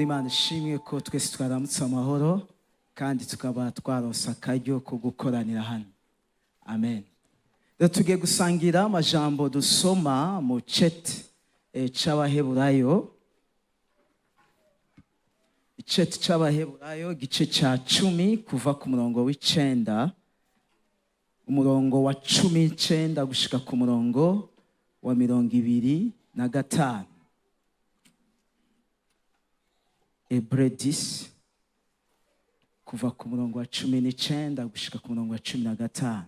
Imana ishimwe ko twese twaramutse amahoro kandi tukaba twaronse akaryo ko gukoranira hano. Amen. Rero tugiye gusangira amajambo dusoma mu cete c'Abaheburayo, icete c'Abaheburayo, igice ca 10, kuva ku murongo w'9, umurongo wa 19 gushika ku murongo wa 25. Hébreux 10, kuva ku murongo wa 19 gushika ku murongo wa 15.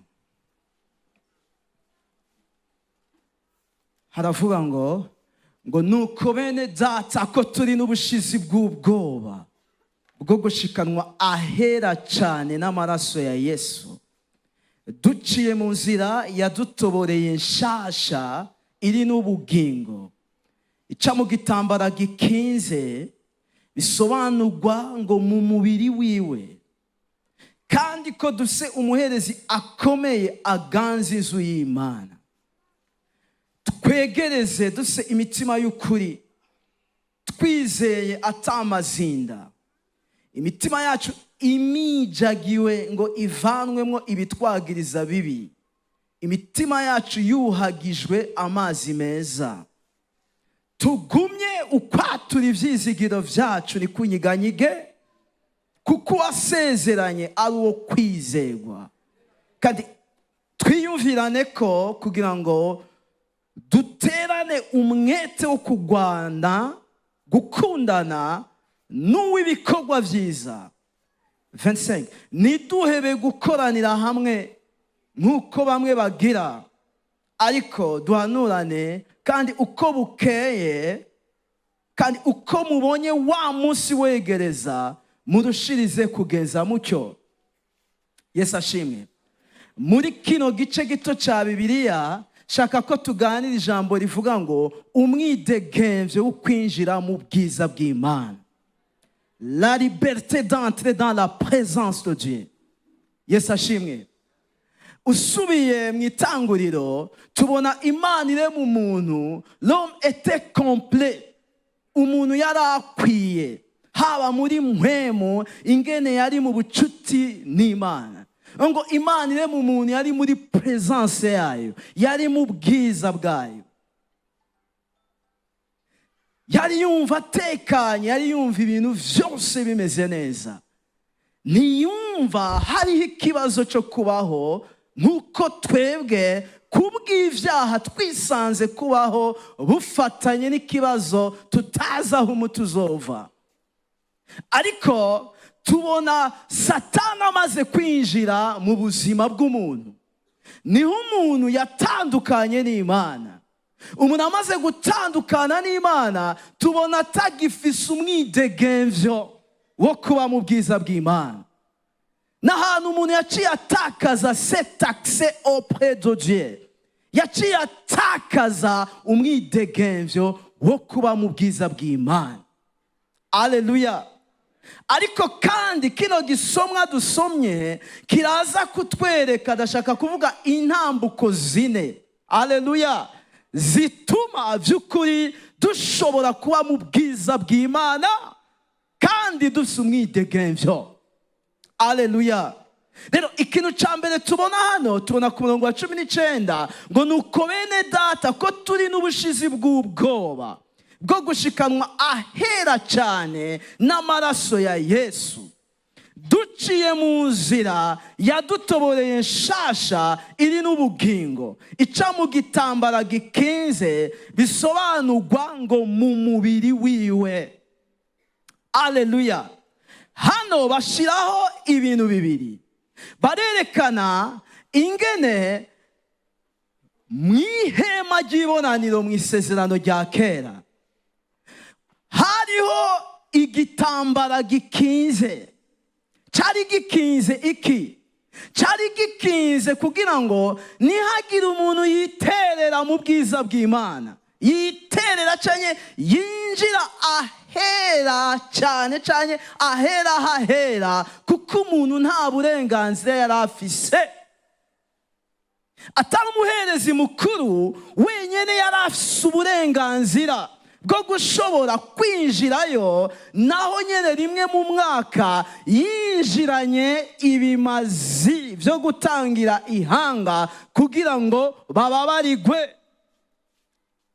Haravuga ngo nuko bene data, ko turi n'ubushizi bw'ubwoba bwo gushikanwa ahera cyane n'amaraso ya Yesu, duciye mu nzira yadutoboreye nshasha iri n'ubugingo, ica mu gitambara gikinze, bisobanurwa ngo mu mubiri wiwe, kandi ko dufise umuherezi akomeye aganza inzu y'Imana, twegereze dufise imitima y'ukuri, twizeye atamazinda, imitima yacu imijagiwe ngo ivanwemo ibitwagiriza bibi, imitima yacu yuhagijwe amazi meza. Tugumye ukwatura ivyizigiro vyacu ntikunyiganyige, kuko uwasezeranye ari uwo kwizegwa. Kandi twiyumvirane ko kugira ngo duterane umwete wo kurwana gukundana n'uw'ibikorwa vyiza. 25: Ntiduhebe gukoranira hamwe nk'uko bamwe bagira, ariko duhanurane, kandi uko bukeye, kandi uko mubonye wa munsi wegereza, murushirize kugeza mucyo. Yesu ashimwe. Muri kino gice gito cya Bibiliya, shaka ko tuganira ijambo rivuga ngo umwidegemvyo wo kwinjira mu bwiza bw'Imana, la liberté d'entrer dans la présence de Dieu. Yesu ashimwe. Usubiye mu itanguriro, tubona Imana irema umuntu. L'homme était complet, umuntu yari akwiye, haba muri mpwemu, ingene yari mu bucuti n'Imana. Ngo Imana irema umuntu, yari muri présence yayo, yari mu bwiza bwayo, yari yumva atekanye, yari yumva ibintu byose bimeze neza, ntiyumva hariho ikibazo cyo kubaho nk'uko twebwe kubw'ibyaha twisanze kubaho bufatanye n'ikibazo tutazi aho umuti uzova. Ariko tubona Satani amaze kwinjira mu buzima bw'umuntu, niho umuntu yatandukanye n'Imana. Umuntu amaze gutandukana n'Imana, tubona atagifise umwidegemvyo wo kuba mu bwiza bw'Imana. N'ahantu umuntu yaciye atakaza cet accès auprès de Dieu, yaciye atakaza umwidegemvyo wo kuba mu bwiza bw'Imana. Aleluya. Ariko kandi kino gisomwa dusomye kiraza kutwereka, ndashaka kuvuga intambuko zine, aleluya, zituma by'ukuri dushobora kuba mu bwiza bw'Imana kandi dufite umwidegemvyo. Aleluya. Rero ikintu cya mbere tubona hano, tubona ku murongo wa 19 ngo nuko bene data, ko turi n'ubushizi bw'ubwoba bwo gushikanwa ahera cyane n'amaraso ya Yesu, duciye mu nzira yadutoboreye nshasha iri n'ubugingo, ica mu gitambara gikinze, bisobanurwa ngo mu mubiri wiwe. Aleluya. Hano bashyiraho ibintu bibiri, barerekana ingene mu ihema ry'ibonaniro mu isezerano rya kera hariho igitambara gikinze. Cyari gikinze iki? Cyari gikinze kugira ngo ntihagire umuntu yiterera mu bwiza bw'Imana, yiterera cyane yinjira ahera cyane cyane, ahera hahera, kuko umuntu nta burenganzira yari afise. Atari umuherezi mukuru wenyine yari afise uburenganzira. Bwo gushobora kwinjirayo, naho nyine rimwe mu mwaka yinjiranye ibimazi byo gutangira ihanga kugira ngo bababarigwe.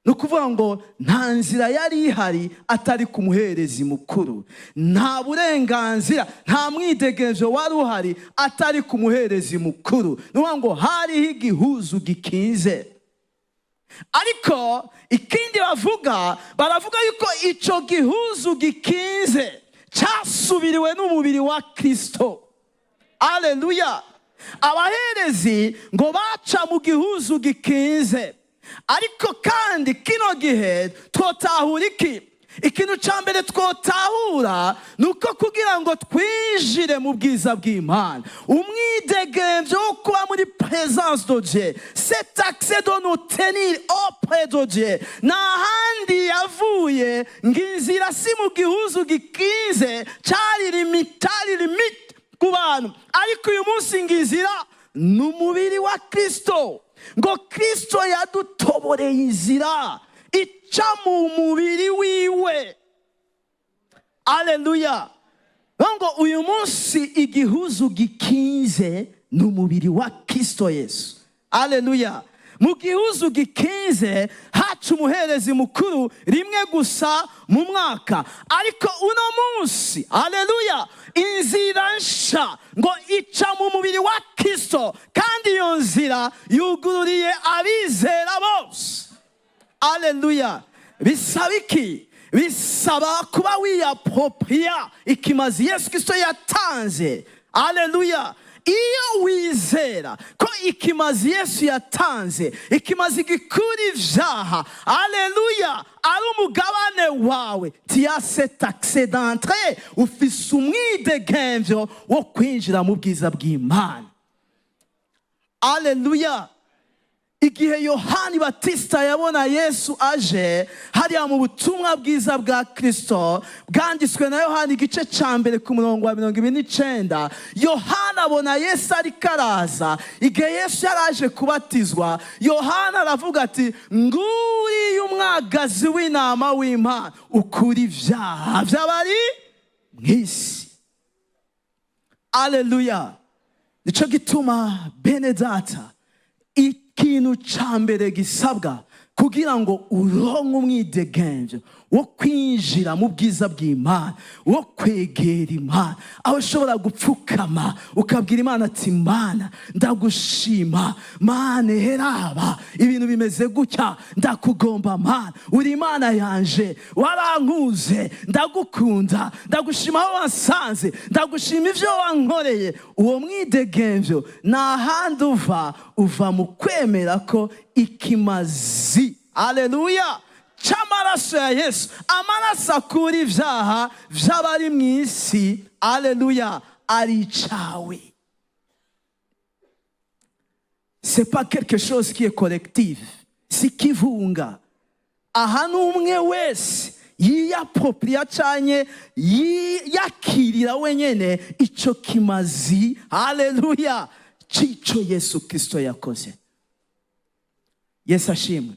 Ni ukuvuga ngo nta nzira yari ihari atari ku muherezi mukuru, nta burenganzira, nta mwidegemvyo wari uhari atari ku muherezi mukuru. Ni ukuvuga ngo hariho igihuzu gikinze. Ariko ikindi bavuga, baravuga yuko ico gihuzu gikinze cyasubiriwe n'umubiri wa Kristo. Aleluya! Abaherezi ngo baca mu gihuzu gikinze. Ariko kandi kino gihe twotahura iki? Ikintu cya mbere twotahura ni uko kugira ngo twinjire mu bwiza bw'Imana, umwidegemvyo wo kuba muri présence de Dieu, cet accès de nous tenir auprès de Dieu, nta handi yavuye. Ngo inzira si mu gihuzu gikinze, cyari limite ku bantu, ariko uyu munsi ngo inzira ni umubiri wa Kristo. Ngo Kristo yadutoboreye inzira ica mu mubiri wiwe. Aleluya! Ngo uyu munsi igihuzu gikinze ni umubiri wa Kristo Yesu. Aleluya! Mu gihuzu gikinze haca umuherezi mukuru rimwe gusa mu mwaka, ariko uno munsi, aleluya, inzira nsha ngo ica mu mubiri wa Kristo, kandi iyo nzira yugururiye abizera bose. Aleluya! Bisaba iki? Bisaba kuba wiyapproprier ikimazi Yesu Kristo yatanze. Aleluya! Iyo wizera ko ikimazi Yesu yatanze, ikimazi gikura ivyaha, aleluya, ari umugabane wawe, tu as cet accès d'entrée, ufise umwidegemvyo wo kwinjira mu bwiza bw'Imana. Aleluya! Igihe Yohani Batista yabona Yesu aje, hariya mu butumwa bwiza bwa Kirisito bwanditswe na Yohani, igice cya 1 ku murongo wa 29, Yohani abona Yesu ariko araza. Igihe Yesu yari aje kubatizwa, Yohani aravuga ati: "Nguriya umwagazi w'intama w'Imana ukura ibyaha by'abari mu isi." Aleluya! Nicyo gituma, bene data, ikintu cya mbere gisabwa kugira ngo uronke umwidegemvyo wo kwinjira mu bwiza bw'Imana, wo kwegera Imana, aho ushobora gupfukama ukabwira Imana ati: "Mana, ndagushima, Mana, heraba ibintu bimeze gutya, ndakugomba Mana, uri Imana yanje, warankuze, ndagukunda, ndagushima aho wansanze, ndagushima ibyo wankoreye." Uwo mwidegemvyo nta handi uva, uva mu kwemera ko ikimazi, aleluya, cy'amaraso ya Yesu, amaraso akura ibyaha by'abari mu isi, aleluya, ari icawe. C'est pas quelque chose qui est collectif, si kivunga. Aha ni umwe wese yiyapproprier canye yiyakirira wenyene ico kimazi, haleluya, c'ico Yesu Kristo yakoze. Yesu ashimwe!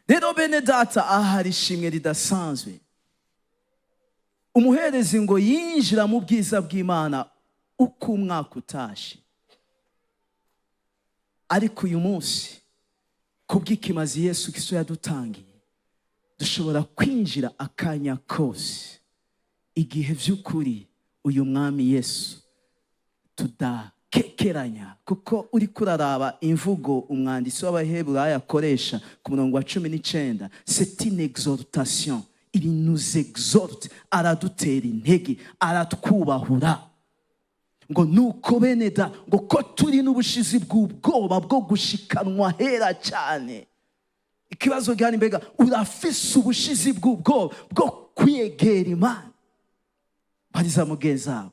Rero bene data, aha hari ishimwe ridasanzwe. Umuherezi ngo yinjira mu bwiza bw'Imana uko umwaka utashe, ariko uyu munsi, kubw'ikimazi Yesu Kristo yadutangiye, dushobora kwinjira akanya kose, igihe by'ukuri uyu mwami Yesu tudakekeranya. Kuko uri kuraraba imvugo umwanditsi w'Abaheburayo akoresha ku murongo wa 19, c'est une exhortation, il nous exhorte, aradutera intege, aratwubahura ngo: "Nuko bene da, ngo ko turi n'ubushizi bw'ubwoba bwo gushikanwa hera cyane." Ikibazo gihari, mbega urafise ubushizi bw'ubwoba bwo kwegera Imana? Bariza mugenzi wawe: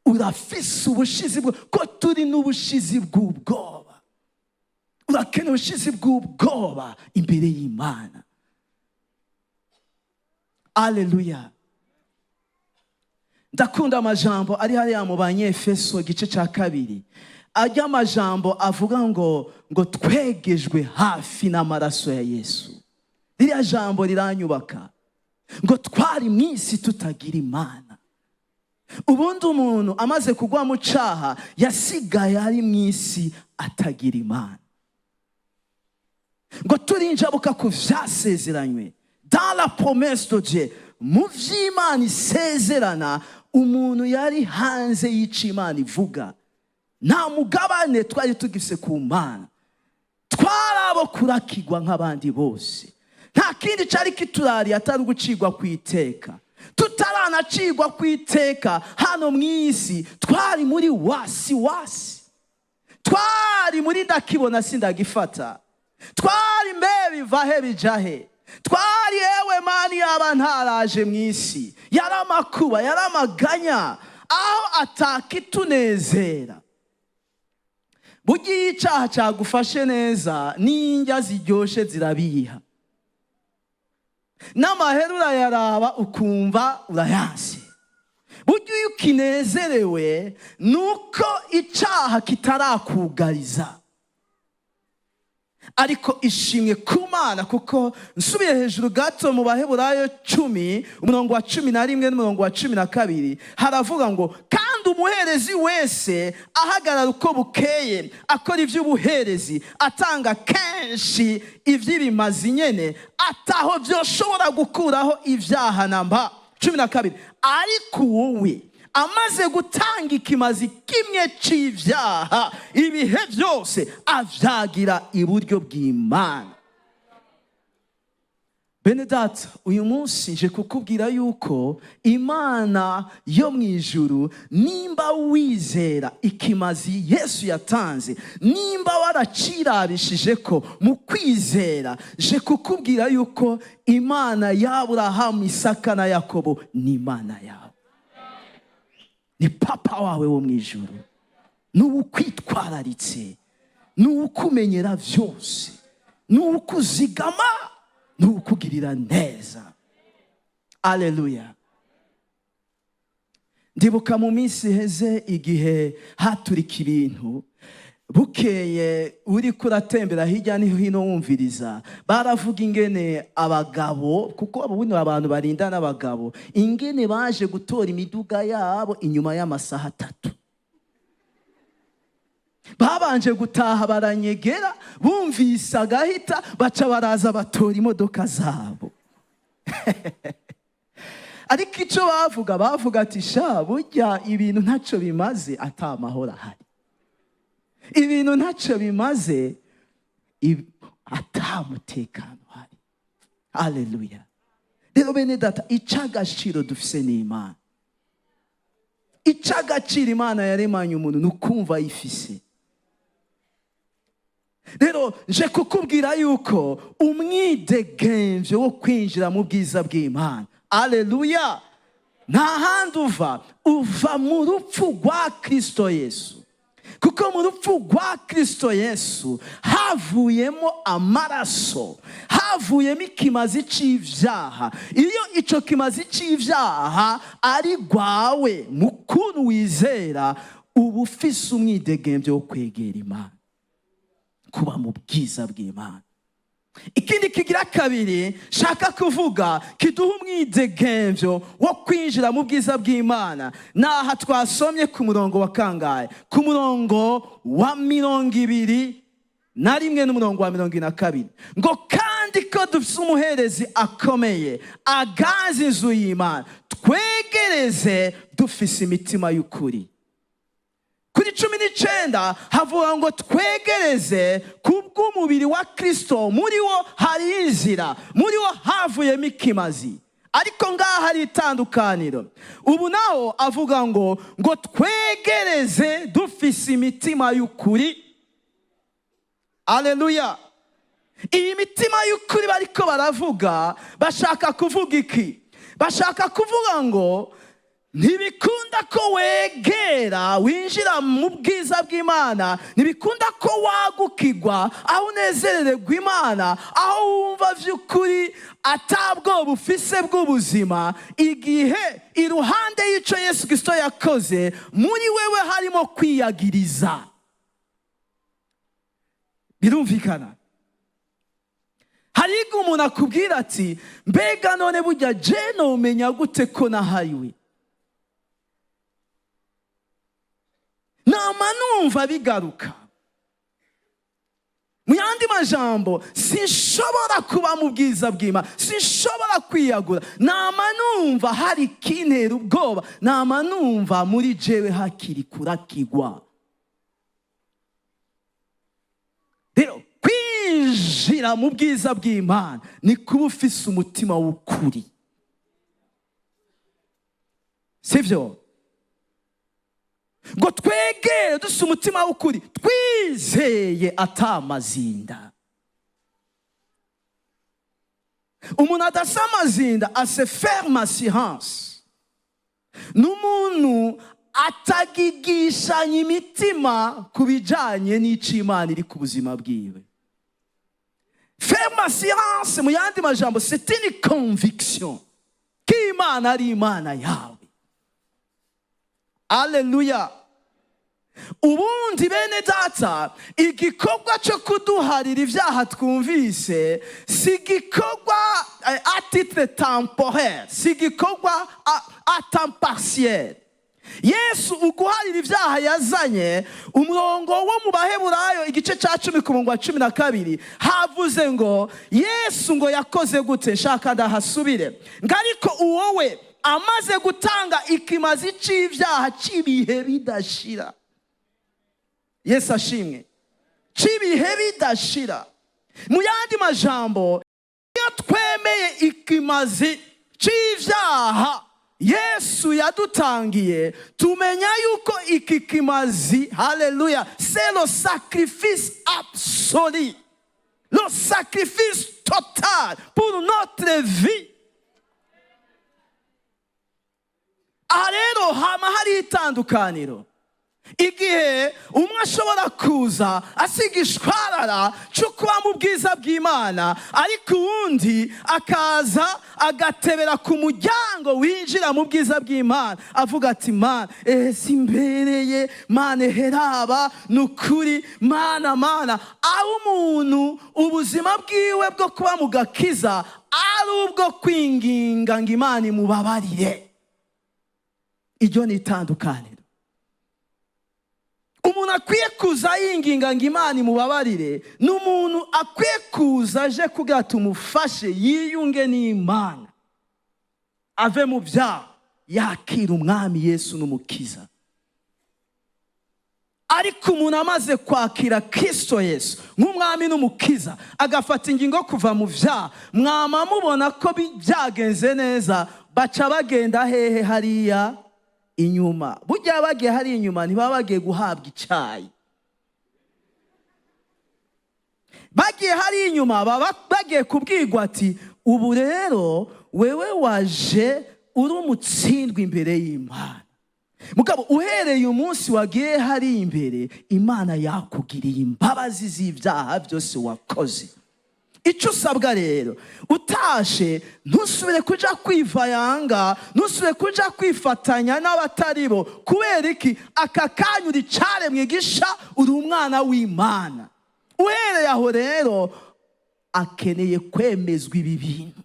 urafise ubushizi bwo ko turi n'ubushizi bw'ubwoba? Urakeneye ubushizi bw'ubwoba imbere y'Imana. Aleluya! Ndakunda amajambo ari hariya mu Banyefeso igice cya 2, ajya amajambo avuga ngo twegejwe hafi n'amaraso ya Yesu. Ririya jambo riranyubaka, ngo twari mu isi tutagira Imana. Ubundi umuntu amaze kugwa mu caha yasigaye ari mu isi atagira Imana. Ngo turinjabuka ku vyasezeranywe, dans la promesse de Dieu, mu vy'Imana isezerana. Umuntu yari hanze y'ico Imana ivuga, nta mugabane twari tugifise ku Mana. Twari abo kurakigwa nk'abandi bose, nta kindi cyari kiturariye atari ugucirwa ku iteka. Tutaranacirwa ku iteka hano mu isi, twari muri wasi wasi, twari muri ndakibona sindagifata, twari mbe bivahe bijahe, twari ewe mani yaba ntaraje mu isi. Yari amakuba, yari amaganya, aho atakitunezera. Burya iyo icyaha cyagufashe neza, n'indya ziryoshe zirabiha, n'amahera urayaraba ukumva urayanse. Burya iyo ukinezerewe ni uko icyaha kitarakugariza. Ariko ishimwe ku Mana, kuko nsubiye hejuru gato mu Baheburayo 10, umurongo wa 11 n'umurongo wa 12, haravuga ngo: "Kandi umuherezi wese ahagarara uko bukeye akora iby'ubuherezi, atanga kenshi iby'ibimazi nyene, ataho byoshobora gukuraho ibyaha namba." 12: "Ariko wowe amaze gutanga ikimazi kimwe c'ibyaha ibihe byose, avyagira iburyo bw'Imana." Bene data, uyu munsi nje kukubwira yuko Imana yo mu ijuru, nimba wizera ikimazi Yesu yatanze, nimba waracirabishije ko mu kwizera, nje kukubwira yuko Imana y'Aburahamu, Isaka na Yakobo ni Imana yawe, ni papa wawe wo mu ijuru, ni ukwitwararitse, ni ukumenyera byose, ni ukuzigama, ni ukugirira neza. Aleluya! Ndibuka mu minsi iheze, igihe haturika ibintu, bukeye uri kuratembera hirya no hino wumviriza, baravuga ingene abagabo, kuko ubundi abantu barinda n'abagabo, ingene baje gutora imiduga yabo inyuma y'amasaha 3. Babanje gutaha baranyegera, bumvise agahita baca baraza batora imodoka zabo. Ariko icyo bavuga, bavuga ati: "Sha, burya ibintu ntacyo bimaze ata mahoro ahari, ibintu ntacyo bimaze ata mutekano uhari." Aleluya! Rero bene data, icy'agaciro dufise ni Imana. Icy'agaciro Imana yaremanye umuntu ni ukumva ayifise. Rero nje kukubwira yuko umwidegemvyo wo kwinjira mu bwiza bw'Imana, aleluya, nta handi uva, uva mu rupfu rwa Kristo Yesu, kuko mu rupfu rwa Kristo Yesu havuyemo amaraso, havuyemo ikimazi c'ivyaha. Iyo ico kimazi c'ivyaha ari rwawe mu kuntu wizera, uba ufise umwidegemvyo wo kwegera Imana, kuba mu bwiza bw'Imana. Ikindi kigira kabiri shaka kuvuga kiduha umwidegemvyo wo kwinjira mu bwiza bw'Imana, ni aha twasomye ku murongo wa kangahe? Ku murongo wa 21 n'umurongo wa 22, ngo: "Kandi ko dufise umuherezi akomeye aganza inzu y'Imana, twegereze dufise imitima y'ukuri." Kuri 19 havuga ngo: "Twegereze kubw'umubiri wa Kristo, muri wo hari inzira, muri wo havuyemo ikimazi." Ariko ngaha hari itandukaniro. Ubu naho avuga ngo twegereze dufise imitima y'ukuri. Aleluya! Iyi mitima y'ukuri bariko baravuga, bashaka kuvuga iki? Bashaka kuvuga ngo ntibikunda ko wegera, winjira mu bwiza bw'Imana, ntibikunda ko wagukirwa aho unezerererwa Imana, aho wumva by'ukuri atabwoba ufise bw'ubuzima, igihe iruhande y'icyo Yesu Kirisito yakoze muri wewe harimo kwiyagiriza. Birumvikana, harimo kwiyagiriza. Hari igihe umuntu akubwira ati: "Mbega none burya je nomenya gute ko nahariwe? Nama numva bigaruka." Mu yandi majambo, sinshobora kuba mu bwiza bw'Imana, sinshobora kwiyagura, nama numva hari ikintera ubwoba, nama numva muri jewe hakiri kurakigwa. Rero kwinjira mu bwiza bw'Imana ni kuba ufise umutima w'ukuri, sibyo? Ngo twegere dufise umutima w'ukuri, twizeye atamazinda. Umuntu adasa amazinda ase ferme assurance, ni umuntu atagigishanya imitima ku bijyanye n'icyo Imana iri ku buzima bwiwe. Ferme assurance, mu yandi majambo, c'est une conviction ko Imana ari Imana yawe. Aleluya! Ubundi bene data, igikorwa cyo kuduharira ibyaha twumvise si igikorwa à titre temporaire, si igikorwa à temps partiel. Yesu uguharira ibyaha yazanye, umurongo wo mu Baheburayo igice cya 10 ku murongo wa 12 havuze ngo Yesu ngo yakoze gute? Nshaka ndahasubire. Ngo ariko uwowe amaze gutanga ikimazi c'ibyaha cy'ibihe bidashira. Yesu ashimwe! Cy'ibihe bidashira. Mu yandi majambo, iyo twemeye ikimazi c'ibyaha Yesu yadutangiye, tumenya yuko iki kimazi, haleluya, c'est le sacrifice absolu, le sacrifice total pour notre vie. Aha rero hama hari itandukaniro, igihe umwe ashobora kuza asiga ishwarara cyo kuba mu bwiza bw'Imana, ariko uwundi akaza agatebera ku muryango winjira mu bwiza bw'Imana, avuga ati: "Mana, ehe simbereye, Mana, heraba ni ukuri, Mana, Mana." Aho umuntu ubuzima bwiwe bwo kuba mu gakiza ari ubwo kwinginga ngo Imana imubabarire. Iryo ni itandukaniro. Umuntu akwiye kuza yinginga ngo Imana imubabarire ni umuntu akwiye kuza aje kugira tumufashe yiyunge n'Imana, ave mu byaha, yakira Umwami Yesu n'Umukiza. Ariko umuntu amaze kwakira Kirisito Yesu nk'Umwami n'Umukiza, agafata ingingo yo kuva mu byaha, mwama mubona ko byagenze neza, baca bagenda hehe? Hariya inyuma. Burya bagiye hariya inyuma, ntibaba bagiye guhabwa icyayi. Bagiye hariya inyuma, baba bagiye kubwirwa ati: "Ubu rero wewe waje uri umutsindwa imbere y'Imana, mugabo uhereye umunsi wagiye hariya imbere, Imana yakugiriye imbabazi z'ibyaha byose wakoze. Icyo usabwa rero, utashe ntusubire kuja kwivayanga, ntusubire kuja kwifatanya n'abatari bo. Kubera iki? Aka kanya uri caremwe gisha, uri umwana w'Imana." Uhereye aho rero akeneye kwemezwa ibi bintu,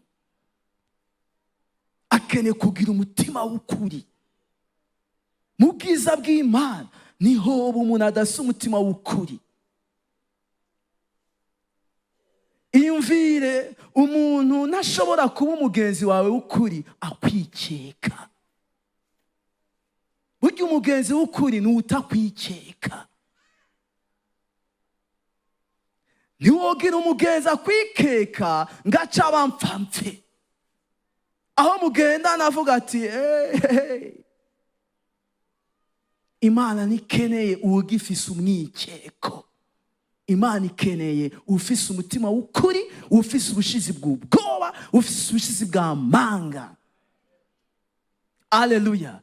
akeneye kugira umutima w'ukuri. Mu bwiza bw'Imana niho umuntu adasa umutima w'ukuri. Iyumvire, umuntu ntashobora kuba umugenzi wawe w'ukuri akwikeka. Burya umugenzi w'ukuri ni utakwikeka. Ntiwogira umugenzi akwikeka ngo ace abamfamfe. Aho mugenda navuga ati: "Hey." Imana ntikeneye uwugifise umwikeko. Imana ikeneye ufise umutima w'ukuri, ufise ubushizi bw'ubwoba, ufise ubushizi bwa manga. Aleluya!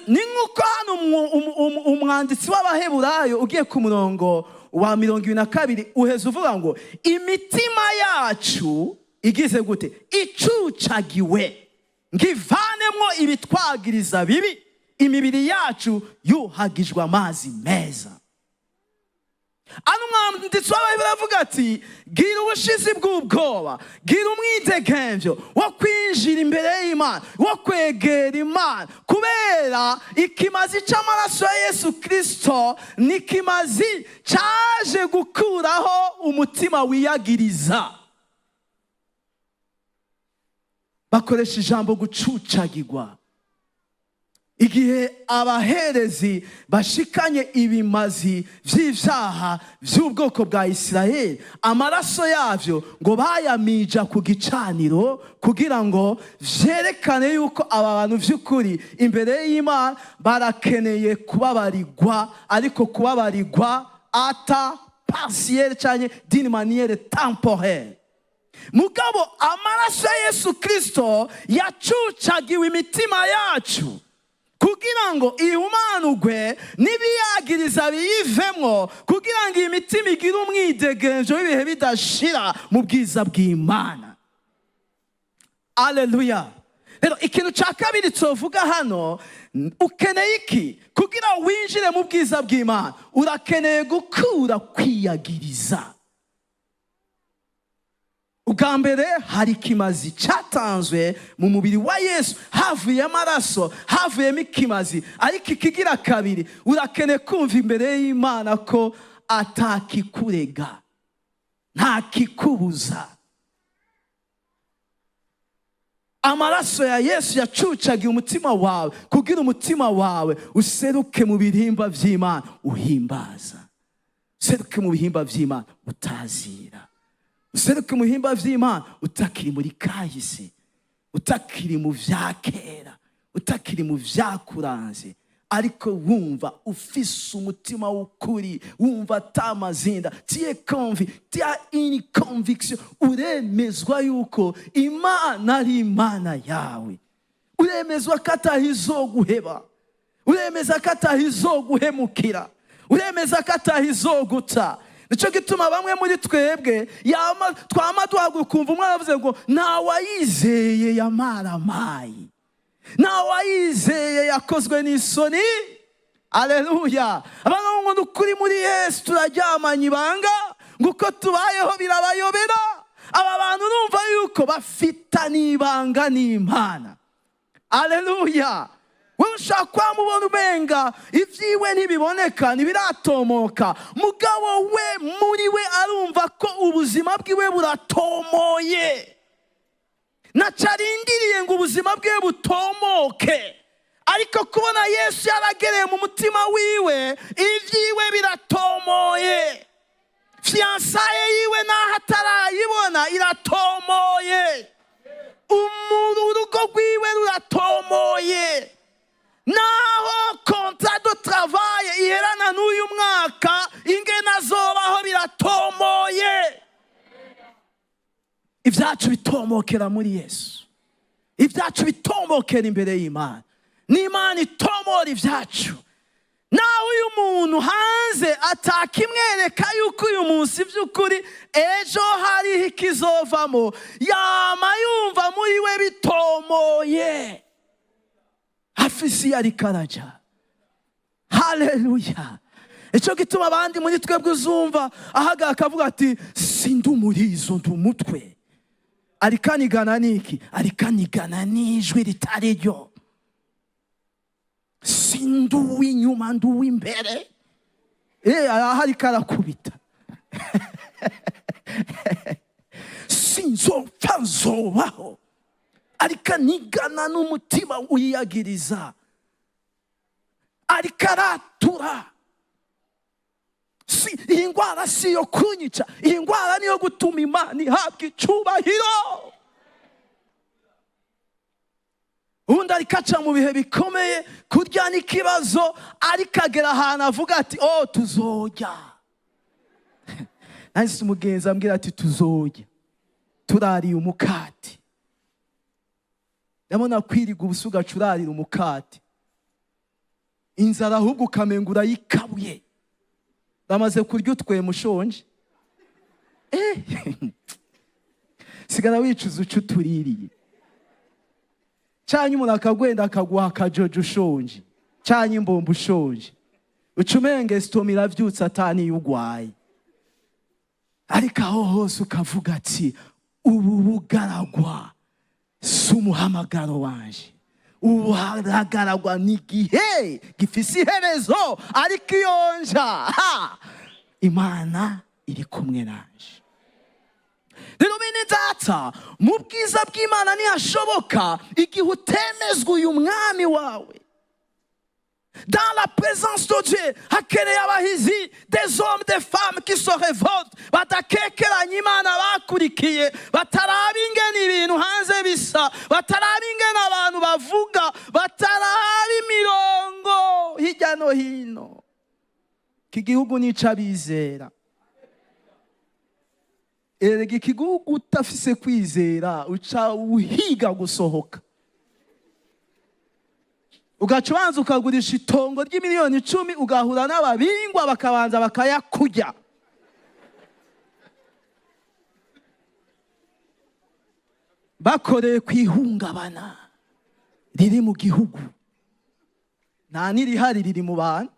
Ni nk'uko hano umwanditsi w'Abaheburayo, ugiye ku murongo wa 22, uheza uvuga ngo imitima yacu igize gute? Icucagiwe ngo ivanemwo ibitwagiriza bibi, imibiri yacu yuhagijwe amazi meza. Ano umwanditsi w'Abaheburayo avuga ati: "Gira ubushizi bw'ubwoba, gira umwidegemvyo wo kwinjira imbere y'Imana, wo kwegera Imana, kubera ikimazi c'amaraso ya Yesu Kristo ni ikimazi caje gukuraho umutima wiyagiriza." Bakoresha ijambo gucucagirwa. Igihe abaherezi bashikanye ibimazi vy'ivyaha vy'ubwoko bwa Isirayeli, amaraso yavyo ngo bayamija ku gicaniro kugira ngo vyerekane yuko aba bantu vy'ukuri imbere y'Imana barakeneye kubabarirwa, ariko kubabarirwa ata partiel canke d'une manière temporaire. Mugabo amaraso ya Yesu Kristo yacucagiwe imitima yacu kugira ngo ihumanurwe n'ibiyagiriza biyivemwo, kugira ngo iyi mitima igire umwidegemvyo w'ibihe bidashira mu bwiza bw'Imana. Aleluya! Rero ikintu cya kabiri tuvuga hano, ukeneye iki kugira winjire mu bwiza bw'Imana? Urakeneye gukura kwiyagiriza. Ubwa mbere hari ikimazi cyatanzwe mu mubiri wa Yesu, havuye amaraso, havuyemo ikimazi. Ariko ikigira kabiri, urakeneye kumva imbere y'Imana ko atakikurega, ntakikubuza. Amaraso ya Yesu yacucagiye umutima wawe kugira umutima wawe useruke mu birimba by'Imana uhimbaza, useruke mu bihimba by'Imana utazira, useruke mu bihimba by'Imana utakiri muri kahise, utakiri mu vya kera, utakiri mu vyakuranze, ariko wumva ufise umutima w'ukuri, wumva atamazinda. Tu es convaincu, tu as une conviction, uremezwa yuko Imana ari Imana yawe, uremezwa ko atahizoguheba, uremeza ko atahizoguhemukira, uremeza ko atahizoguta. Nicyo gituma bamwe muri twebwe twama duhaguruka, ukumva umwana avuze ngo: "Ntawayizeye yamaramaye, ntawayizeye yakozwe n'isoni." Aleluya! Abantu ngo: "Ni ukuri, muri Yesu turaryamanye ibanga, ngo uko tubayeho birabayobera." Aba bantu urumva yuko bafitanye ibanga n'Imana. Aleluya! Wowe ushaka kwamubona umenga ibyiwe ntibiboneka, ntibiratomoka, mugabo we muri we arumva ko ubuzima bwiwe buratomoye. Ntaco arindiriye ngo ubuzima bwiwe butomoke, ariko kubona Yesu yaragereye mu mutima wiwe, ibyiwe biratomoye. Fiançailles yiwe naho atarayibona iratomoye, urugo rwiwe ruratomoye, naho contrat de travail iherana n'uyu mwaka, ingene azobaho biratomoye. Ibyacu bitomokera muri Yesu, ibyacu bitomokera imbere y'Imana. N'Imana itomora ibyacu, nawe uyu muntu hanze atakimwereka yuko uyu munsi by'ukuri ejo hariho ikizovamo, yama yumva muri we bitomoye, afise iyo ariko araja. Haleluya! Icyo gituma abandi muri twebwe uzumva ahagarara akavuga ati: "Sindi umurizo, ndi umutwe." Ariko anigana n'iki? Ariko anigana n'ijwi ritari ryo. "Sindi uw'inyuma, ndi uw'imbere." Aha ariko arakubita: "Sinzopfa, nzobaho." Ariko anigana n'umutima wiyagiriza, ariko aratura: "Si iyi ndwara, si iyo kunyica, iyi ndwara niyo gutuma Imana ihabwa icubahiro." Ubundi ariko aca mu bihe bikomeye, kurya n'ikibazo, ariko agera ahantu avuga ati: "Oh, tuzojya." Nahise umugenzi ambwira ati: "Tuzojya turariye umukate." Ndabona kwiriga ubusa ugaca urarira umukate, inzara ahubwo ukamenga urayikabuye. Bamaze kurya utwema ushonje, sigara wicuza uco utuririye. Cyangwa umuntu akagwenda akaguha akajojo ushonje, cyangwa imbombo ushonje, uca umenga estomac iravyutse ataniyo ugwaye. Ariko aho hose ukavuga ati: "Ubu bugaragwa si umuhamagaro wanje, ubu bugaragwa ni igihe gifise iherezo, ariko iyo nja ha, Imana iri kumwe nanje." Rero bene data, mu bwiza bw'Imana ntihashoboka igihe utemezwa uyu mwami wawe. Dans la présence de Dieu, hakeneye abahizi, des hommes, des femmes qui se révoltent, badakekeranya Imana bakurikiye, bataraba ingene ibintu hanze bisa, bataraba ingene abantu bavuga, bataraba imirongo hirya no hino. Iki gihugu nica abizera. Erega iki gihugu, utafise kwizera uca uhiga gusohoka, ugaca ubanza ukagurisha itongo ry'imiliyoni 10, ugahura n'ababingwa bakabanza bakayakurya. Bakoreye ku ihungabana riri mu gihugu. Nta n'irihari, riri mu bantu.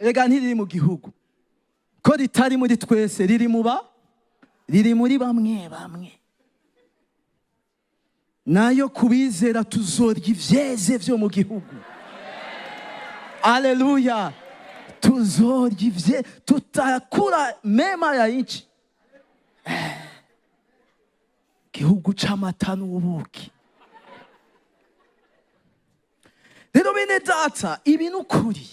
Erega ntiriri mu gihugu, ko ritari muri twese, riri mu ba riri muri bamwe bamwe. Nayo kubizera, tuzorya ivyeze vyo mu gihugu. Aleluya! Tuzorya ivye, tutakura mema ya nchi. Gihugu c'amata n'ubuki. Rero bene data, ibi ni ukuri.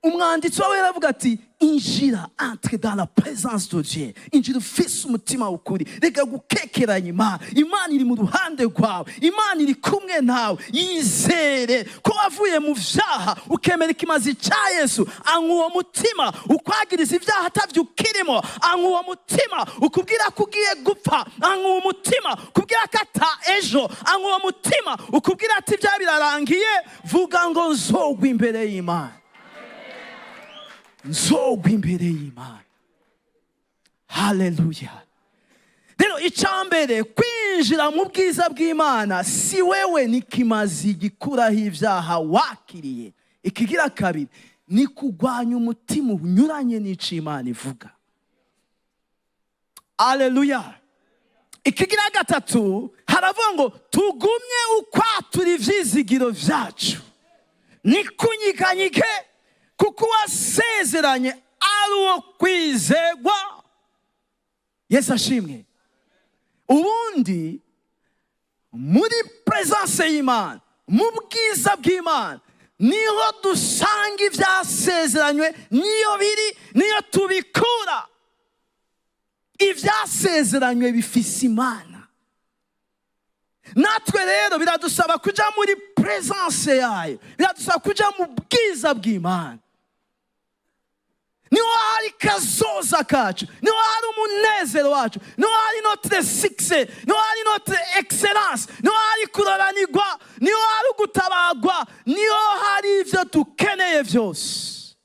Umwanditsi wawe yaravuga ati: "Injira, entre dans la présence de Dieu, injira ufise umutima w'ukuri, reka gukekeranya Imana. Imana iri mu ruhande rwawe, Imana iri kumwe nawe. Yizere ko wavuye mu vyaha, ukemera ikimazi ca Yesu. Anywa uwo mutima ukwagiriza ibyaha atavyo ukirimo, anywa uwo mutima ukubwira ko ugiye gupfa, anywa uwo mutima ukubwira ko ata ejo, anywa uwo mutima ukubwira ati ibyaha birarangiye. Vuga ngo: 'Nzogwa imbere y'Imana, nzogwa imbere y'Imana.'" Haleluya! Rero icambere, kwinjira mu bwiza bw'Imana si wewe, ni kimazi gikuraho ibyaha wakiriye. Ikigira kabiri ni kurwanya umutima unyuranye n'ico Imana ivuga. Aleluya! Ikigira gatatu, haravuga ngo tugumye ukwatura ivyizigiro vyacu, ntikunyiganyige, kuko uwasezeranye ari uwo kwizegwa. Yesu ashimwe! Ubundi muri présence y'Imana, mu bwiza bw'Imana, niho dusanga ibyasezeranywe, niyo biri, niyo tubikura. Ibyasezeranywe bifise Imana. Natwe rero biradusaba kuja muri présence yayo, biradusaba kuja mu bwiza bw'Imana. Niho hari kazoza kacu, niho hari umunezero wacu, niho hari notre succès, niho hari notre excellence, niho hari kuroranirwa, niho hari gutabagwa, niho hari ibyo dukeneye byose.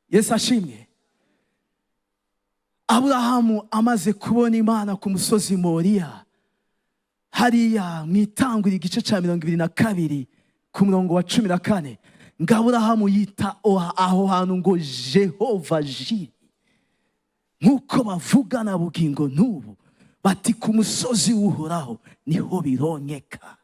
Yesu ashimwe! Aburahamu amaze kubona Imana ku musozi Moriya, hariya mu Itanguriro igice cya 22 ku murongo wa 14, ngo Aburahamu yita aho hantu ngo Jehova Jiri, nk'uko bavugana bugingo n'ubu bati: "Ku musozi w'Uhoraho niho bironyeka."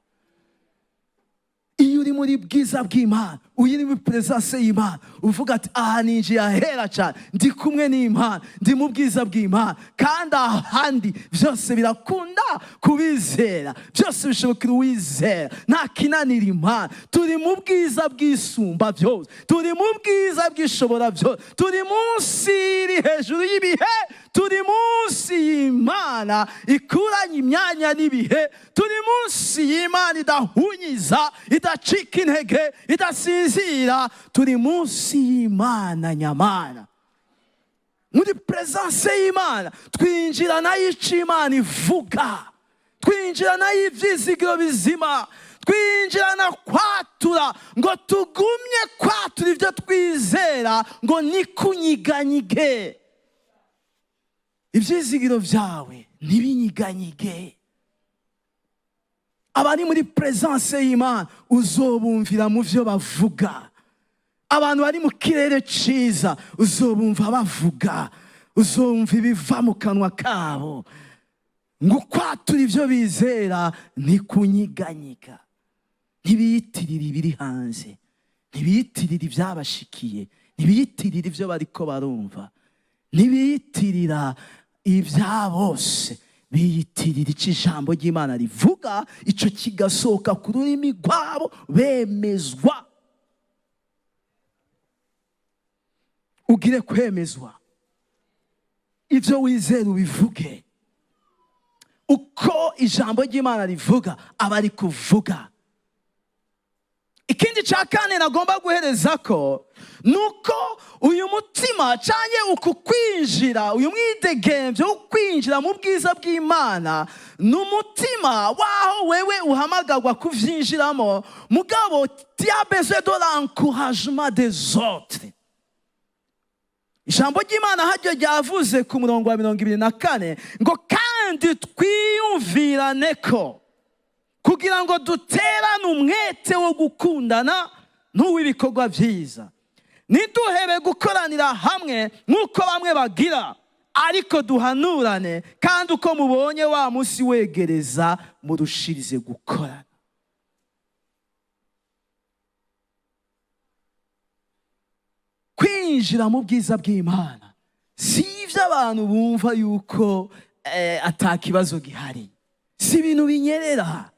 Iyo uri muri bwiza bw'Imana, uri muri présence y'Imana, uvuga ati: "Aha ninjiye ahera cyane, ndi kumwe n'Imana, ndi mu bwiza bw'Imana, kandi ahandi byose birakunda kubizera, byose bishobokera uwizera, nta kinanira Imana." Turi mu bwiza bw'Isumba byose, turi mu bwiza bw'Ishobora byose, turi munsi iri hejuru y'ibihe, turi munsi y'Imana ikuranye imyanya n'ibihe, turi munsi y'Imana idahunyiza, idacika intege, idasinzira. Turi munsi y'Imana nyamana. Muri présence y'Imana twinjira nayo icyo Imana ivuga, twinjira nayo ibyizigiro bizima, twinjirana kwatura ngo tugumye kwatura ibyo twizera, ngo nikunyiganyige. Ibyizigiro byawe ntibinyiganyige. Abari muri présence y'Imana uzobumvira mu byo bavuga. Abantu bari mu kirere cyiza uzobumva bavuga. Uzumva ibiva mu kanwa kabo ngo ukwatura ibyo bizera ntikunyiganyiga. Ntibiyitirira ibiri hanze, ntibiyitirira ibyabashikiye, ntibiyitirira ibyo bariko barumva, ntibiyitirira ibya bose. Biyitirira icyo ijambo ry'Imana rivuga, icyo kigasohoka ku rurimi rwabo bemezwa. Ugire kwemezwa, ibyo wizera ubivuge uko ijambo ry'Imana rivuga, aba ari kuvuga. Ikindi cya kane nagomba guhereza ko nuko uyu mutima cyangwa uku kwinjira, uyu mwidegembyo wo kwinjira mu bwiza bw'Imana, ni umutima waho wewe uhamagarwa kuvyinjiramo, mugabo tu as besoin de l'encouragement des autres. Ijambo ry'Imana haryo ryavuze ku murongo wa 24 ngo kandi twiyumvirane ko kugira ngo duterane umwete wo gukundana n'uw'ibikorwa byiza, ntiduhebe gukoranira hamwe nk'uko bamwe bagira, ariko duhanurane, kandi uko mubonye wa munsi wegereza murushirize gukorana. Kwinjira mu bwiza bw'Imana si ibyo abantu bumva yuko ata kibazo gihari, si ibintu binyerera,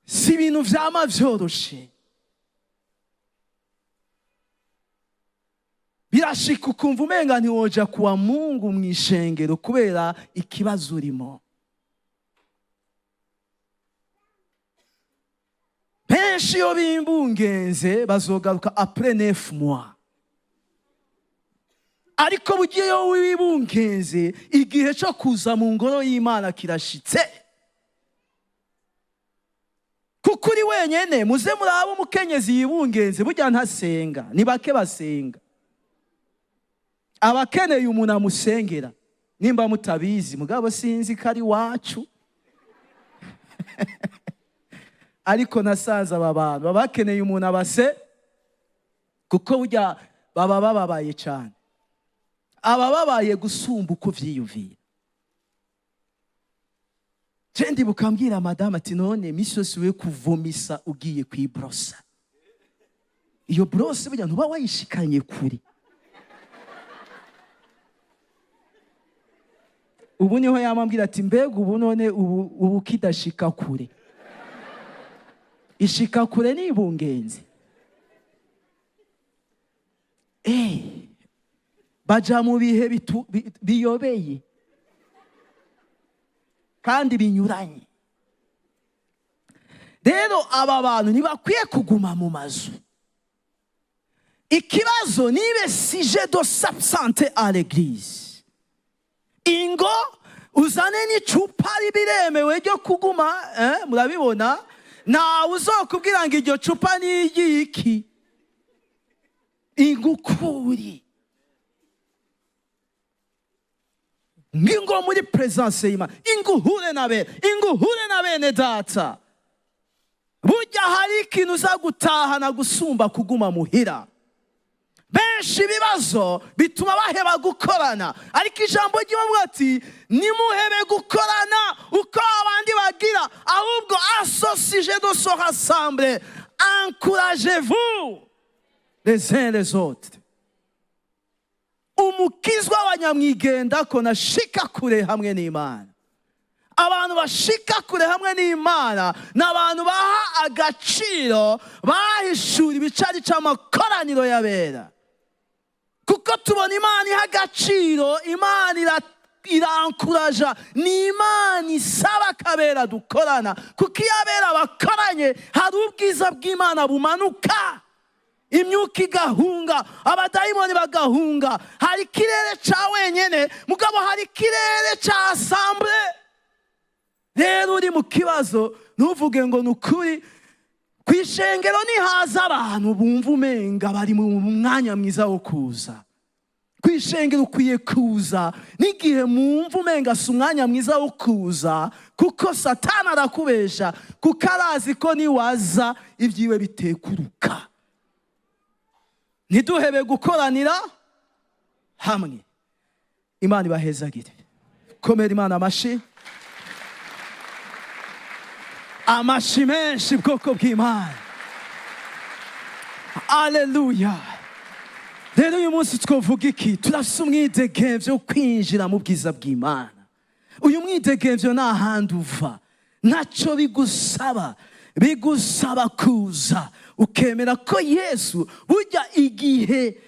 si ibintu vyama vyoroshe. Birashika ukumva umenga ntiwoja kuwa Mungu mw'ishengero kubera ikibazo urimo. Benshi iyo bimbungenze bazogaruka après 9 mois, ariko bugiye iyo wibungenze igihe cyo kuza mu ngoro y'Imana kirashitse, kuko uri wenyene. Muze murabe umukenyezi yibungenze, burya ntasenga, ni bake basenga, abakeneye umuntu amusengera. Nimba mutabizi, mugabo sinzi ko ari wacu, ariko nasanze aba bantu baba bakeneye umuntu abase, kuko burya baba bababaye cyane, abababaye gusumba uko vyiyumvira. Je ndibuka mbwira madame ati none misi yose we kuvomisa ugiye kwibrosa, iyo brose burya ntuba wayishikanye kure. Ubu niho yamambwira ati mbega ubu none ubu kidashika kure, ishika kure nibungenze. Baja mu bihe biyobeye kandi binyuranye. Rero aba bantu ntibakwiye kuguma mu mazu. Ikibazo nibe sujet de s'absenter à l'église. Ingo uzane n'icupa ribiremewe ryo kuguma, murabibona, ntawe uzokubwira ngo iryo cupa ni iry'iki. Ingukuri ngingo muri presence y'Imana, inguhure na bene, inguhure na bene data. Burya hari ikintu uza gutahana gusumba kuguma muhira. Benshi ibibazo bituma baheba gukorana, ariko ijambo ry'Imana ati nimuhebe gukorana uko abandi bagira, ahubwo associez de se rassembler, encouragez-vous les uns les autres. Umukizwa wa nyamwigenda ko nashika kure hamwe n'Imana. Abantu bashika kure hamwe n'Imana ni abantu baha agaciro, bahishura ibicari c'amakoraniro y'abera, kuko tubona Imana iha agaciro, Imana irankuraja, ni Imana isaba akabera dukorana, kuko iyo abera bakoranye hari ubwiza bw'Imana bumanuka, imyuka igahunga, abadayimoni bagahunga. Hari ikirere ca wenyene, mugabo hari ikirere ca assemblée. Rero uri mu kibazo ntuvuge ngo ni ukuri kw'ishengero nihaza abantu bumva umenga bari mu mwanya mwiza wo kuza. Kw'ishengero ukwiye kuza n'igihe mwumva umenga si umwanya mwiza wo kuza, kuko Satani arakubesha, kuko arazi ko niwaza ibyiwe bitekuruka. Ntiduhebe gukoranira. Hamwe Imana ibahezagire. Komera Imana amashi, amashi menshi, bwoko bw'Imana. Aleluya! Rero uyu munsi twavuga iki? Turafise umwidegemvyo wo kwinjira mu bwiza bw'Imana. Uyu mwidegemvyo nta handi uva, ntacyo bigusaba. Bigusaba kuza ukemera ko Yesu, burya igihe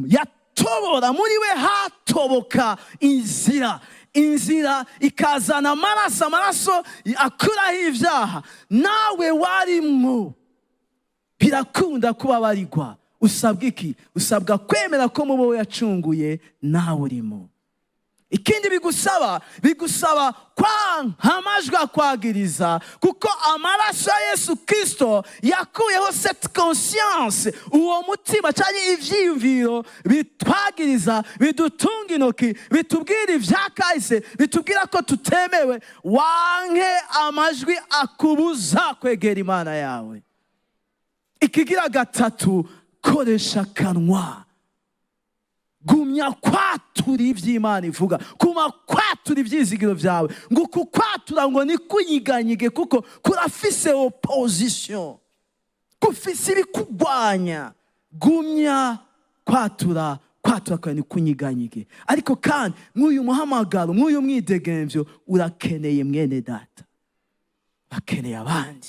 yatobora muri we, hatoboka inzira, inzira ikazana amaraso, amaraso akuraho ibyaha. Nawe warimwo, birakunda kuba barigwa. Usabwa iki? Usabwa kwemera ko mu bo yacunguye nawe urimo. Ikindi bigusaba, bigusaba kwanka amajwi akwagiriza, kuko amaraso ya Yesu Kirisito yakuyeho cette conscience, uwo mutima cyangwa ivyiyumviro bitwagiriza, bidutunga intoki, bitubwira ivyakahise, bitubwira ko tutemewe. Wanke amajwi akubuza kwegera Imana yawe. Ikigira gatatu, koresha akanwa. Gumya kwatura iby'Imana ivuga, kuma kwatura ibyizigiro byawe. Ngo uku kwatura ngo nikunyiganyige, kuko kurafise opposition, kufise ibikugwanya. Gumya kwatura, kwatura kwawe nikunyiganyige. Ariko kandi mw'uyu muhamagaro, mw'uyu mwidegemvyo, urakeneye mwene data, bakeneye abandi.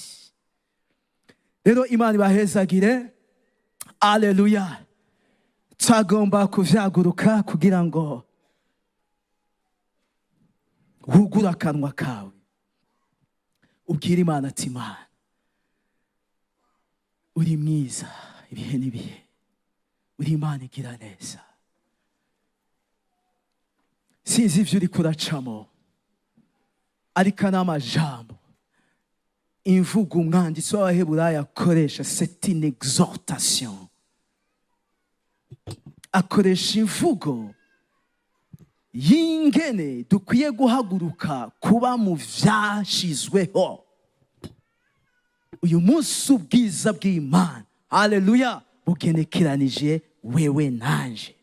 Rero Imana ibahezagire. Aleluya! Tagomba kuvyaguruka kugira ngo wugure akanwa kawe, ubwire Imana ati: "Imana, uri mwiza ibihe n'ibihe, uri Imana igira neza." Sinzi ivyo uriko uracamo, ariko n'amajambo, imvugo umwanditsi w'Abaheburayo akoresha, c'est une exhortation. Akoresha imvugo y'ingene dukwiye guhaguruka kuba mu vyashizweho. Uyu munsi ubwiza bw'Imana, haleluya, bugenekeranije wewe nanje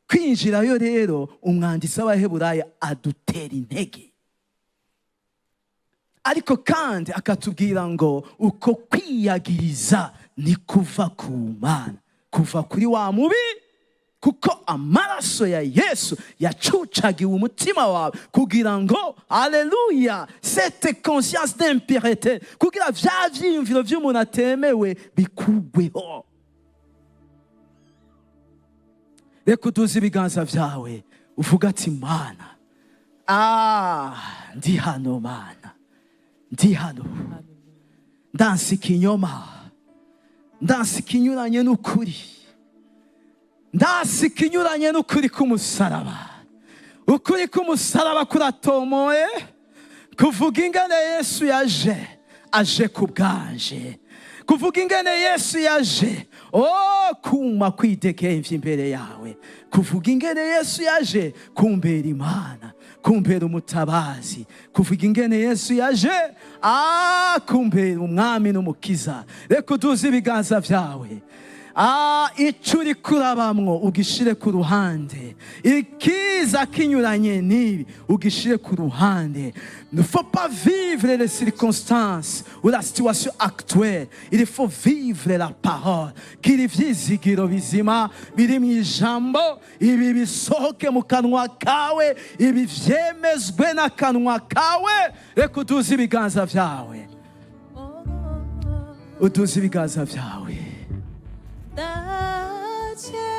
kwinjirayo. Rero umwanditsi w'Abaheburayo adutera intege, ariko kandi akatubwira ngo uko kwiyagiriza ni kuva ku Mana, kuva kuri wa mubi, kuko amaraso ya Yesu yacucagiwe umutima wawe kugira ngo, aleluya, cette conscience d'impureté, kugira vya vyiyumviro vy'umuntu atemewe bikugweho. Reka uduze ibiganza vyawe, uvuga ati: "Mana, ndi hano. Mana, ndi hano. Ndanse ikinyoma, ndanse ikinyuranye n'ukuri, ndanse ikinyuranye n'ukuri k'umusaraba." Ukuri k'umusaraba kuratomoye, kuvuga ingene Yesu yaje, aje ku bwanje, kuvuga ingene Yesu yaje, oh, kuma kwidegemvya imbere yawe, kuvuga ingene Yesu yaje kumbera Imana, kumbera umutabazi, kuvuga ingene Yesu yaje kumbera umwami n'umukiza. Reka uduze ibiganza vyawe. Ico uri kurabamwo ugishire ku ruhande, ikiza kinyuranye n'ibi ugishire ku ruhande. Ne faut pas vivre les circonstances ou la situation actuelle, il faut vivre la parole. Gira ivyizigiro bizima biri mu ijambo. Ibi bisohoke mu kanwa kawe, ibi vyemezwe n'akanwa kawe. Reka uduze ibiganza vyawe, uduze ibiganza vyawe. Ndaje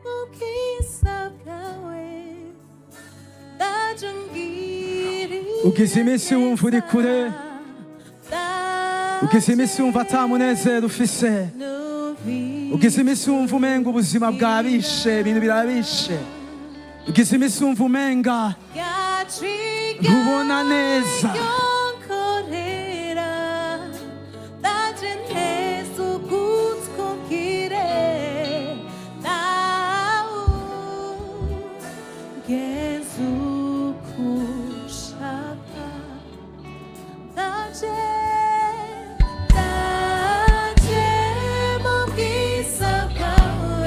mu bwiza bwawe, ndaje ungirire. Ugize iminsi wumva uri kure, ugize iminsi wumva ata munezero ufise, ugize iminsi wumva umenga ubuzima bwabishe, ibintu birabishe, ugize iminsi wumva umenga ntubona neza. Nkorera ndaje nteze ugutwi umbwire nawe ngenza uko ushaka. Ndaje, ndaje mu bwiza bwawe.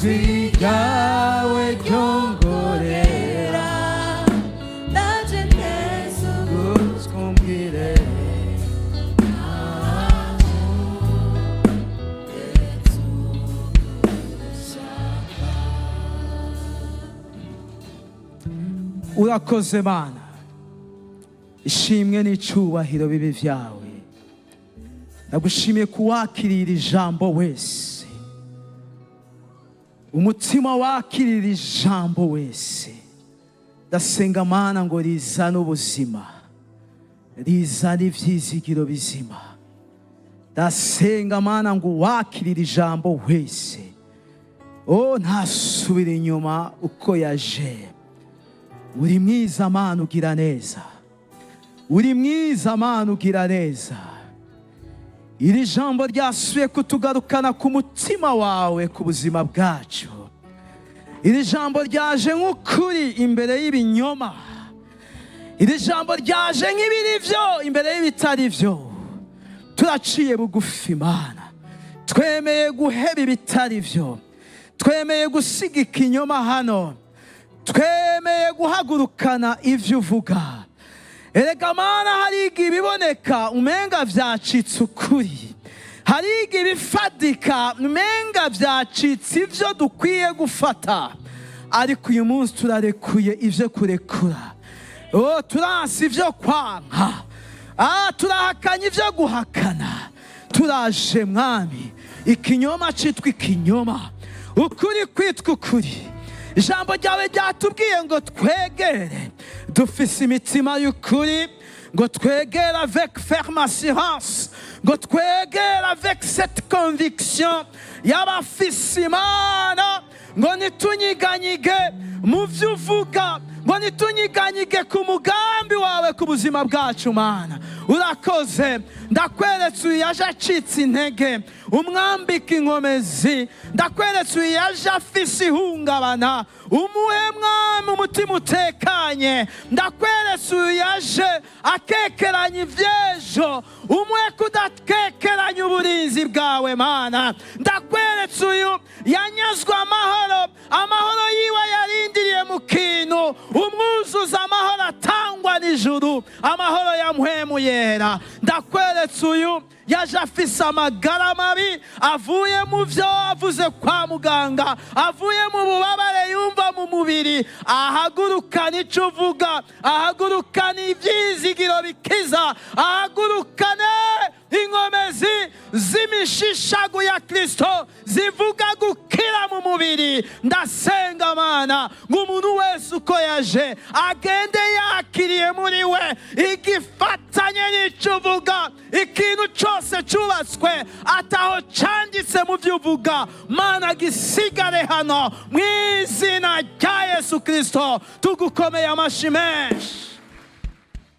Ijwi ryawe ryongorera. Ndaje nteze Ugutwi umbwire. Urakoze Mana, ishimwe n'icubahiro bibe vyawe. Ndagushimiye kuwakirira ijambo wese, umutima wakirira ijambo wese. Ndasenga Mana ngo rizane ubuzima, rizane ivyizigiro bizima. Ndasenga Mana ngo wakirire ijambo wese, o ntasubire inyuma uko yaje. Uri mwiza Mana, ugira neza. Uri mwiza Mana, ugira neza. Iri jambo ryasubiye kutugarukana ku mutima wawe ku buzima bwacu. Iri jambo ryaje nk'ukuri imbere y'ibinyoma. Iri jambo ryaje nk'ibiri byo imbere y'ibitari byo. Turaciye bugufi Mana, twemeye guheba ibitari byo, twemeye gusiga ikinyoma hano, twemeye guhagurukana ivyo uvuga. Erega Mana, hariga ibiboneka umenga vyacitse ukuri, hariga ibifadika umenga vyacitse ivyo dukwiye gufata, ariko uyu munsi turarekuye ivyo kurekura. Oh, turanse ivyo kwanka, turahakanye ivyo guhakana. Turaje Mwami, ikinyoma citwa ikinyoma, ukuri kwitwa ukuri. Ijambo ryawe ryatubwiye ngo twegere dufise imitima y'ukuri, ngo twegere avec ferme assurance, ngo twegere avec cette conviction y'abafise Imana, ngo ntitunyiganyige mu vyo uvuga, ngo ntitunyiganyige ku mugambi wawe ku buzima bwacu. Mana, urakoze. Ndakweretse uyu yaje acitse intege, umwambika inkomezi. Ndakweretse uyu yaje afise ihungabana, umuhe Mwami umutima utekanye. Ndakweretse uyu yaje akekeranya ivy'ejo, umuhe kudakekeranya uburinzi bwawe. Mana, ndakweretse uyu yanyazwe amahoro, amahoro yiwe yarindiriye mu kintu, umwuzuza amahoro atangwa n'ijuru, amahoro ya Mpwemu Yera. Ndakweretse uyu yaje afise amagara mabi, avuye mu vyo avuze kwa muganga, avuye mu bubabare yumva mu mubiri, ahagurukana ico uvuga, ahagurukana ivyizigiro bikiza, ahagurukane inkomezi z'imishishagu ya Kristo zivuga gukira mu mubiri. Ndasenga Mana ngo umuntu wese uko yaje agende yakiriye muri we igifatanye n'ico uvuga. Ikintu cyose cyubatswe ataho canditse mu byo uvuga, Mana, gisigare hano mu izina rya Yesu Kristo. Tugukomeye amashi menshi.